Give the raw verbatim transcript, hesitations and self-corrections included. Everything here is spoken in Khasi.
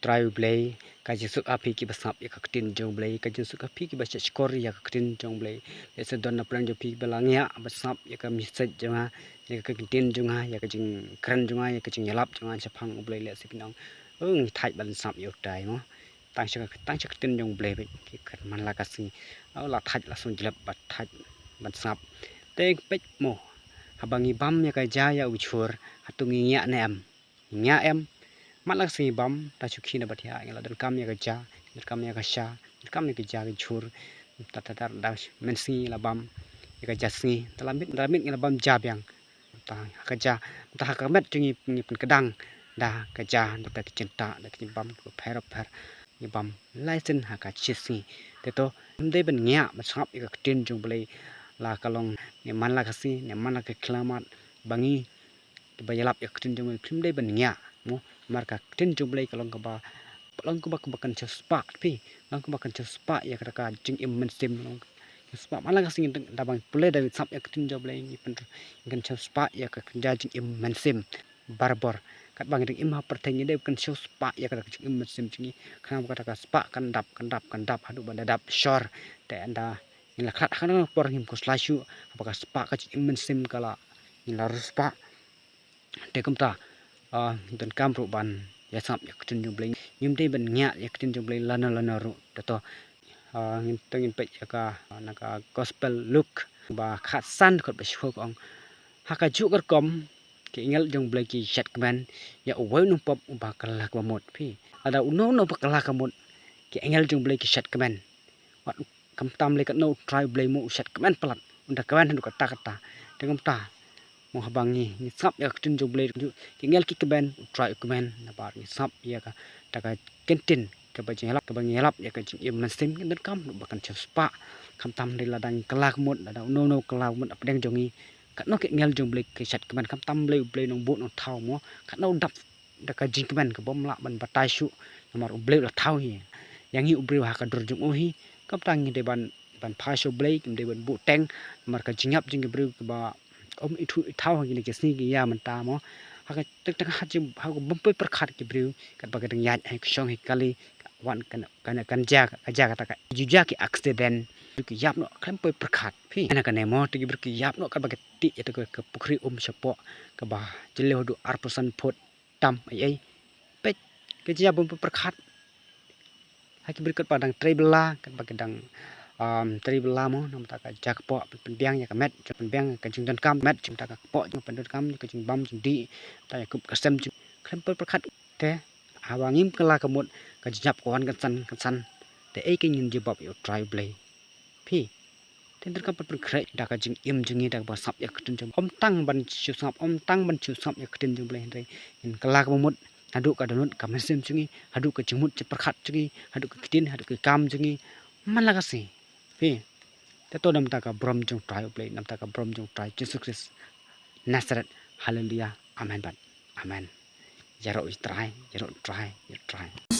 Trai u Blei, ka jingsuk ha phi kiba sngap ïa ka ktien jong u Blei, ka jingsuk ha phi kiba shah shkor ïa ka ktien jong u Blei. Lehse don na pdeng jong phi ba la ngiah ban sngap ïa ka message jong nga, ïa ka ktien jong nga, ïa ka jingkren jong nga, ïa ka jingïalap jong nga shaphang u Blei, lehse phin ong, "Oh, ngi thait ban sngap ïa utai mo." Tang sha ka, tang sha ka ktien jong u Blei beit, ki kren man la ka sngi. Oh, la thait, la sngewjlep ban thait ban sngap. Te peit mo, haba ngi bam ïa ka ja ïa u jhur, hato ngi ngiah ne em? Ngi ngiah em? Man la ka sngi bam, ta shu khie na ba thiah, ngi la donkam ïa ka ja, donkam ïa ka sha, donkam ïa ka ja ka jhur. Ta ta ta da mynsngi la bam ïa ka ja sngi, ta la miet, ta la miet ngi la bam ja biang. Ta ha ka ja, ta ha ka met jong ngi, ngi pynkdang da ka ja, da ki jingtah, da ki jingbam kiba pher pher. Ngi bam lai sien ha ka shi sngi. Te to, ngim dei ban ngiah ban sngap ïa ka ktien jong u Blei, la ka long ne man la ka sngi, ne man la ka khyllipmat, ba ngi kiba ïalap ïa ka ktien jong u Blei phim dei ban ngiah mo. Namar ka ktien jong u Blei ka long kaba, long kaba, kaba kynshiew spah phi, long kaba kynshiew spah ïa kata ka jingim mynsiem, long kynshiew spah. Man la ka sngi da ba ngi pule da ngi sngap ïa ka ktien jong u Blei, ngi pyn, ngi kynshiew spah ïa ka kynja jingim mynsiem barabor. Katba ngi dang im ha pyrthei ngi dei ban kynshiew spah ïa kata ka jingim mynsiem jong ngi, khnang ba kata ka spah kan dap, kan dap, kan dap haduh ban da dap shor. Te ynda ngi la khlad ha kane ka por ngim khuslai shuh, haba ka spah ka jingim mynsiem ka la, ngi la riewspah. Te kumta, ah, donkam ruh ban ïa sngap ïa ka ktien jong u Blei. Ngim dei ban ngiah ïa ka ktien jong u Blei lano lano ruh. Te to, ah, ngin, to ngin peit ïa ka, na ka Gospel Luke ba khatsan dkhot ba shiphew ka ong, ha kajuh ka rukom ki angel jong u Blei ki shet kmen ïa uwei u nongpop uba kylla kaba mut phi. Lada uno uno ba kylla kaba mut, ki angel jong u Blei ki shet kmen. Wat khamtam lei katno u Trai u Blei mo u shet kmen palat, un da kmen haduh katta katta. Te kumta mo, haba ngi, ngi sngap ïa ka ktien jong u Blei, ki angel ki kmen, u Trai u kmen, namar ngi sngap ïa kata ka kyntien kaba jingïalap, kaba ngi ïalap ïa ka jingim mynsiem, ngi donkam ruh ba kynshiew spah. Khamtam lei lada ngi kylla kaba mut, lada uno uno kylla kaba mut ha pdeng jong ngi, katno ki angel jong u Blei ki shet kmen, khamtam lei u Blei nongbuh nongthaw mo, katno u dap da ka jingkmen kabym lah ban batai shuh, namar u Blei u la thaw hi ïa ngi u briew ha ka dur jong u hi. Kumta ngi dei ban, ban phai sha u Blei, ngim dei ban buh teng, namar ka jingïap jong ki briew kiba ym ithuh ithaw ha kine ki sngi ki ïa mynta mo. Ha ka teng teng ha jing, ha ka bym poi pyrkhat ki briew, katba ki dang ïaid ha ka shong ha ka kali, wan kan, kan, kan jia, ka jia kata ka, ju jia ki accident, ki ïap noh khlem poi pyrkhat phi. Na kane mo, te ki briew ki ïap noh katba ki tih ïa kata ka, ka pukhri um shapoh, kaba jylliew haduh arphew san phut tam ei ei. Peit, ki jia bym poi pyrkhat. Ha ki briew katba dang trei bylla, katba ki dang, um, trei bylla mo, namar ta ka jia kpoh, pynbiang ïa ka met, pynbiang ka jingdonkam met, jong ta ka kpoh, jong pyndonkam, ka jingbam, jingdih, ta ïa kup ka sem, jong khlem poi pyrkhat. Te haba ngim kylla kaba mut, ka jingïap ka wan kynsan kynsan. Te ei ka ngin jubab ïa u Trai u Blei phi. Te donkam ban pynkhreh da ka jingim jong ngi da kaba sngap ïa ka ktien jong u Blei. Ym tang ban shu sngap, ym tang ban shu sngap ïa ka ktien jong u Blei, hynrei ngin kylla kaba mut haduh ka dohnud ka mynsiem jong ngi, haduh ka jingmut jingpyrkhat jong ngi, haduh ka ktien, haduh ka kam jong ngi. Man la ka sngi phi. Te to namar ta ka burom jong u Trai u Blei, namar ta ka burom jong u Trai Jisu Khrist Nasaret. Haleluia. Amen bad amen. Ïaroh ïa u Trai, ïaroh ïa u Trai, ïaroh ïa u Trai.